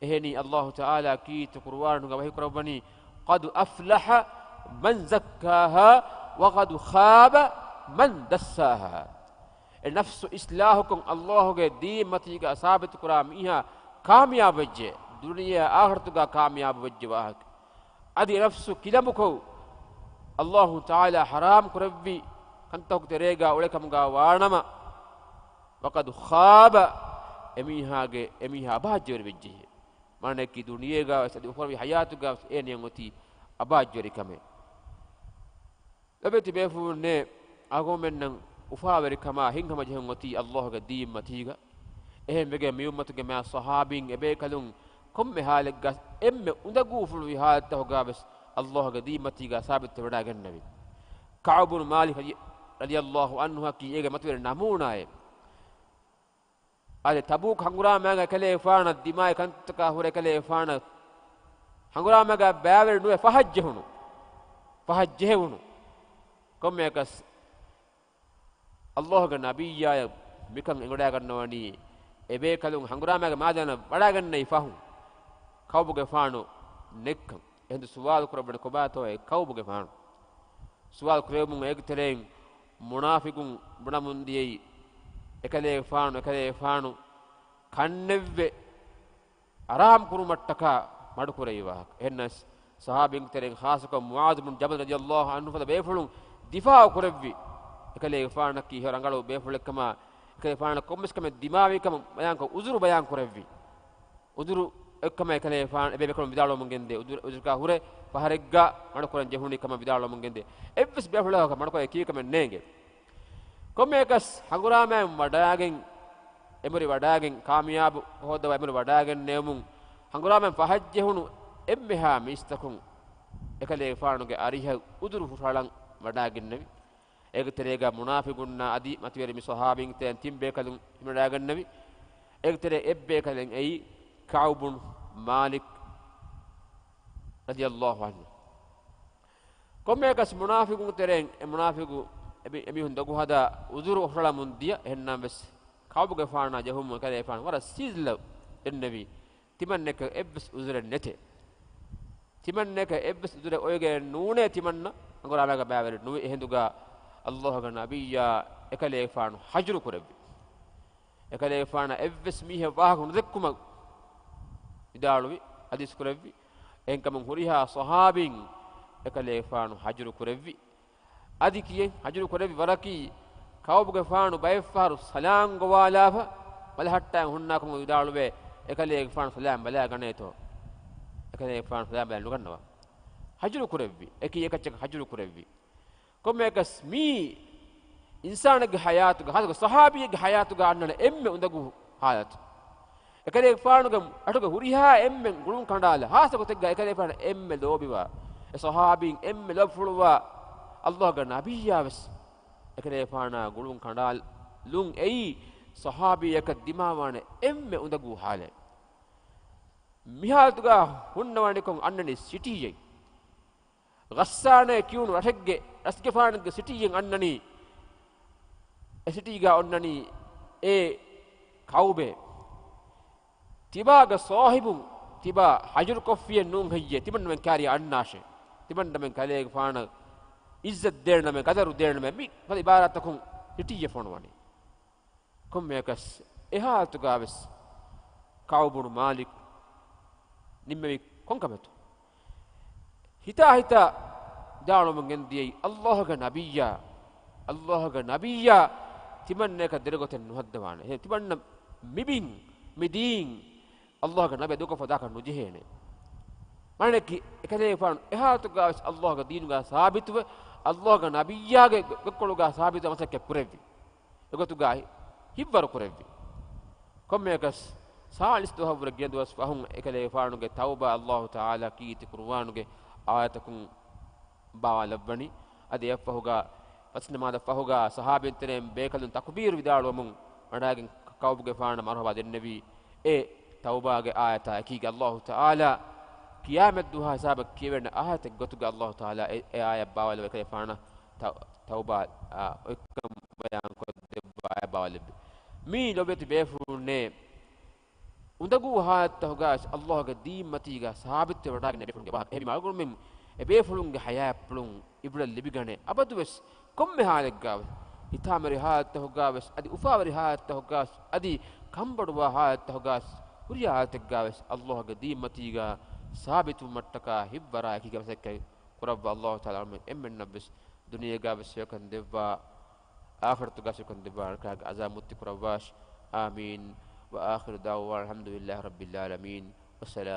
އެހެނީ، ﷲ ތަޢާލާ ކީރިތި ޤުރުއާނުގަ ވަޙީ ކުރައްވަނީ، قد أفلح من زكاها وقد خاب من دساها. އެ ނަފްސު އިޞްލާޙުކޮށް، ﷲ ގެ ދީންމަތީގަ ސާބިތުކުރާ މީހާ ކާމިޔާބުވެއްޖެ، ދުނިޔެ އާޚިރަތުގަ ކާމިޔާބުވެއްޖެ ވާހަކަ. އަދި ނަފްސު ކިލަނބުކޮށް، އައްލާހު ތަޢާލާ ޙަރާމް ކުރެއްވި ކަންތަކުގެ ތެރޭގާ އުޅޭ ކަމުގާ ވާނަމަ، وقد خاب، އެމީހާގެ، އެމީހާ އަބާއްޖަވެރި ވެއްޖެހޭ. މާނައަކީ ދުނިޔޭގާވެސް އަދި އުފަންވީ ޙަޔާތުގާވެސް އޭނަޔަށް އޮތީ އަބާއްޖަވެރިކަމެއް. ލޮބެތި ބޭފުޅުންނޭ، އަޅުގަނޑުމެންނަށް އުފާވެރިކަމާ ހިތްހަމަޖެހުން އޮތީ އައްލާހުގެ ދީން މަތީގަ. އެހެންވެގެން މި އުއްމަތުގެ މާ ޞަޙާބީން އެބޭކަލުން ކޮންމެ ޙާލެއްގަސް އެންމެ އުނދަގޫފުޅުވި ޙާލަތްތަކުގާވެސް އައްލާހުގެ ދީން މަތީގަ ސާބިތުވެވަޑައިގެންނެވި. ކަޢުބު ބިން މާލިކް ރަޟި-، ރަޟިޔައްލާހު ޢަންހުއަކީ އޭގެ މަތިވެރި ނަމޫނާއެއް. އަދި ތަބޫކް ހަނގުރާމައިގަ އެކަލޭގެފާނަށް ދިމާވި ކަންތަކާ ހުރެ އެކަލޭގެފާނަށް ހަނގުރާމައިގަ ބައިވެރި ނުވެ ފަހަށްޖެހުނު. ފަހަށްޖެހެވުނު. ކޮންމެއަކަސް އައްލާހުގެ ނަބިއްޔާޔަށް މިކަން އެނގިވަޑައިގަންނަވަނީ، އެބޭކަލުން ހަނގުރާމައިގެ މައިދާނަށް ވަޑައިގެންނެވި ފަހުން، ކަޢުބުގެފާނު ނެތްކަން. އެހިނދު ސުވާލު ކުރައްވަނީ ކޮބާތޯ އެ ކަޢުބުގެފާނު؟ ސުވާލު ކުރެވުމުން އޭގެ ތެރެއިން މުނާފިޤުން ބުނަމުން ދިޔައީ، އެކަލޭގެފާނު، އެކަލޭގެފާނު ކަންނެއްވެ އަރާމް ކުރުމަށްޓަކާ މަޑުކުރެއްވި ވާހަކަ. އެހެންނަސް ޞަޙާބީންގެ ތެރެއިން ޚާއްޞަކޮށް މުޢާޛު ބިން ޖަބަލް ރަޟިޔައްލާހު ޢަންހު ފަދަ ބޭފުޅުން ދިފާޢު ކުރެއްވި، އެކަލޭގެފާނަކީ ހެޔޮ ރަނގަޅު ބޭފުޅެއްކަމާ، އެކަލޭގެފާނަށް ކޮންމެސް ކަމެއް ދިމާވިކަމަށް ބަޔާންކޮށް ޢުޛުރު ބަޔާން ކުރެއްވި. ޢުޛުރު އެއްކަމަށް އެކަލޭގެފާނު އެބޭބޭކަލުން ވިދާޅުވަމުން ގެންދޭ، ޢުޛުރު، ޢުޛުރަކާ ހުރެ ފަހަރެއްގަ މަޑުކުރަން ޖެހުނީ ކަމަށް ވިދާޅުވަމުން ގެންދޭ. އެއްވެސް ބޭފުޅަކަށް މަޑުކޮށް ކީ ކަމެއް ނޭނގެ. ކޮންމެއަކަސް ހަނގުރާމައިން ވަޑައިގެން، އެނބުރި ވަޑައިގެން ކާމިޔާބު ހޯދަވާ އެނބުރި ވަޑައިގެންނެވުމުން ހަނގުރާމައިން ފަހަށްޖެހުނު އެންމެހާ މީސްތަކުން އެކަލޭގެފާނުގެ އަރިހަށް ޢުޛުރު ހުށަހަޅަން ވަޑައިގެންނެވި. އޭގެ ތެރޭގަ މުނާފިޤުންނާ އަދި މަތިވެރި މި ޞަޙާބީންގެ ތެރެއިން ތިން ބޭކަލުން ހިމެނިވަޑައިގެންނެވި. އޭގެ ތެރޭ އެއްބޭކަލެއް އެއީ ކަޢުބު ބިން މާލިކް ރަޟިޔައްލާހު ޢަންހު. ކޮންމެއަކަސް މުނާފިޤުންގެ ތެރެއިން އެ މުނާފިޤު އެމި-، އެމީހުން ދޮގުހަދާ ޢުޛުރު ހުށަހަޅަމުން ދިޔަ. އެހެންނަމަވެސް ކަޢުބުގެފާނާ ޖެހުމުން އެކަލޭގެފާނު ވަރަށް ސީދަލަށް ދެންނެވި، ތިމަންނައަކަށް އެއްވެސް ޢުޛުރެއް ނެތޭ. ތިމަންނައަކަށް އެއްވެސް ޢުޛުރެއް އޮވެގެން ނޫނޭ، ތިމަންނަ ހަނގުރާމައިގަ ބައިވެރި ނުވި. އެހިނދުގަ އައްލާހުގެ ނަބިއްޔާ އެކަލޭގެފާނު ހަޖުރު ކުރެއްވި. އެކަލޭގެފާނަށް އެއްވެސް މީހެއް ވާހަކަ ނުދެއްކުމަށް ވިދާޅުވި، ޙަދީޘް ކުރެއްވި. އެހެންކަމުން ހުރިހާ ޞަޙާބީން އެކަލޭގެފާނު ހަޖުރު ކުރެއްވި. އަދި ކިޔެއް ހަޖުރު ކުރެއްވި ވަރަކީ، ކަޢުބުގެފާނު ބައެއްފަހަރު ސަލާމް ގޮވާލާފަ، ބަލަހައްޓާ ހުންނާ ކަމުގަ ވިދާޅުވޭ، އެކަލޭގެފާނު ސަލާމް ބަލާ ގަނޭތޯ؟ އެކަލޭގެފާނު ސަލާމް ބަލާ ނުގަންނަވާ. ހަޖުރު ކުރެއްވި. އެކި އެކައްޗަކަށް ހަޖުރު ކުރެއްވި. ކޮންމެއަކަސް މީ އިންސާނެއްގެ ޙަޔާތުގަ، ޚާއްޞަކޮށް ޞަޙާބީއެއްގެ ޙަޔާތުގަ އަންނަން އެންމެ އުނދަގޫ ޙާލަތު. އެކަލޭގެފާނުގެ އަޑުގެ ހުރިހާ އެންމެ ގުޅުން ކަނޑާލަ، ޚާއްޞަ ގޮތެއްގަ އެކަލޭގެފާނަށް އެންމެ ލޯބިވާ، އެ ޞަޙާބީން އެންމެ ލޯބިފުޅުވާ އައްލާހުގެ ނަބިއްޔާ ވެސް އެކަލޭގެފާނާ ގުޅުން ކަނޑާލުން އެއީ ޞަޙާބީއަކަށް ދިމާވާނެ އެންމެ އުނދަގޫ ޙާލެއް. މި ޙާލަތުގަ ހުންނަވަނިކޮށް އަންނަނީ ސިޓީއެއް. ޣައްސާނޭ ކިޔުނު ރަށެއްގެ ރަސްގެފާނެއްގެ ސިޓީއެއް އަންނަނީ. އެ ސިޓީގަ އޮންނަނީ އެ ކައުބޭ. ތިބާގެ ސާހިބުން ތިބާ ހަޖުރުކޮށްފިއެއް ނޫން ހެއްޔޭ؟ ތިމަންނަމެން ކާރިއަށް އަންނާށޭ. ތިމަންނަމެން ކަލޭގެފާނަށް ޢިއްޒަތް ދޭނަމޭ، ޤަދަރު ދޭނަމޭ، މި ފަދަ ޢިބާރާތްތަކުން ސިޓީއެއް ފޮނުވަނީ. ކޮންމެއަކަސް އެ ޙާލަތުގަވެސް ކަޢުބު ބުނު މާލިކް ނިންމެވީ ކޮންކަމެއްތޯ؟ ހިތާ ހިތާ ވިދާޅުވަމުން ގެންދިޔައީ، އައްލާހުގެ ނަބިއްޔާ، އައްލާހުގެ ނަބިއްޔާ ތިމަންނަޔަކަށް ދެރަގޮތެއް ނުހައްދަވާނެ. އެހެން ތިމަންނަ މި ބިން، މި ދީން އައްލާހުގެ ނަބިއްޔާ ދޫކޮށްފަ ދާކަށް ނުޖެހޭނެ. މާނައަކީ، އެކަލޭގެފާނު އެ ޙާލަތުގަވެސް އައްލާހުގެ ދީނުގަ ސާބިތުވެ، އައްލާހުގެ ނަބިއްޔާގެ ގޮ-، ގޮތްކޮޅުގަ ސާބިތުވެ މަސައްކަތް ކުރެއްވި. އެގޮތުގައި ހިތްވަރު ކުރެއްވި. ކޮންމެއަކަސް ސާޅީސް ދުވަހަށްވުރެ ގިނަ ދުވަސް ފަހުން އެކަލޭގެފާނުގެ ތައުބާ އައްލާހު ތަޢާލާ ކީރިތި ޤުރުއާނުގެ އާޔަތަކުން ބާވާލައްވަނީ. އަދި އެއަށްފަހުގަ، ފަސް ނަމާދަށް ފަހުގަ ޞަޙާބީން ތެރެއިން ބޭކަލުން ތަކުބީރު ވިދާޅުވަމުން ވަޑައިގެން ކައުބުގެފާނަށް މަރުޙަބާ ދެންނެވީ. އެ ތައުބާގެ އާޔަތާ އެކީގަ އައްލާހު ތަޢާލާ ޤިޔާމަތް ދުވަހާ ހިސާބަށް ކިޔެވޭނެ އާޔަތެއް ގޮތުގަ އައްލާހު ތަޢާލާ އެ، އެ އާޔަތް ބާވާލައްވާ އެކަލޭގެފާނަށް ތަ-، ތައުބާ، އާ، އޮތްކަން ބަޔާންކޮށްދެއްވާ އާޔަތް ބާވާލެއްވި. މީ ލޮބެތި ބޭފުޅުންނޭ، އުނދަގޫ ޙާލަތްތަކުގަވެސް އައްލާހުގެ ދީންމަތީގަ ސާބިތުވެ ވަޑައިގެންނެވި ބޭފުޅުންގެ ވާހަކަ. އެހެންވީމަ އަޅުގަނޑުމެން އެ ބޭފުޅުންގެ ޙަޔާތްޕުޅުން ޢިބްރަތް ލިބިގަނެ، އަބަދުވެސް ކޮންމެ ޙާލެއްގަވެސް، ހިތާމަވެރި ޙާލަތްތަކުގަވެސް، އަދި އުފާވެރި ޙާލަތްތަކުގަވެސް، އަދި ކަންބޮޑުވާ ޙާލަތްތަކުގަވެސް، ހުރިހާ ޙާލަތެއްގަވެސް އައްލާހުގެ ދީންމަތީގަ ސާބިތުވުމަށްޓަކާ ހިތްވަރާ އެކީގަ މަސައްކަތް ކުރައްވާ. އައްލާހު ތަޢާލާ އެންމެންނަށްވެސް ދުނިޔޭގަވެސް ހެޔޮކަން ދެއްވާ، އާޚިރަތުގަވެސް ހެޔޮކަން ދެއްވާ، ނަރަކައިގެ ޢަޒާބު މުއްތި ކުރައްވާށި. އާމީން. وآخر دعوانا الحمد لله رب العالمين. والسلام.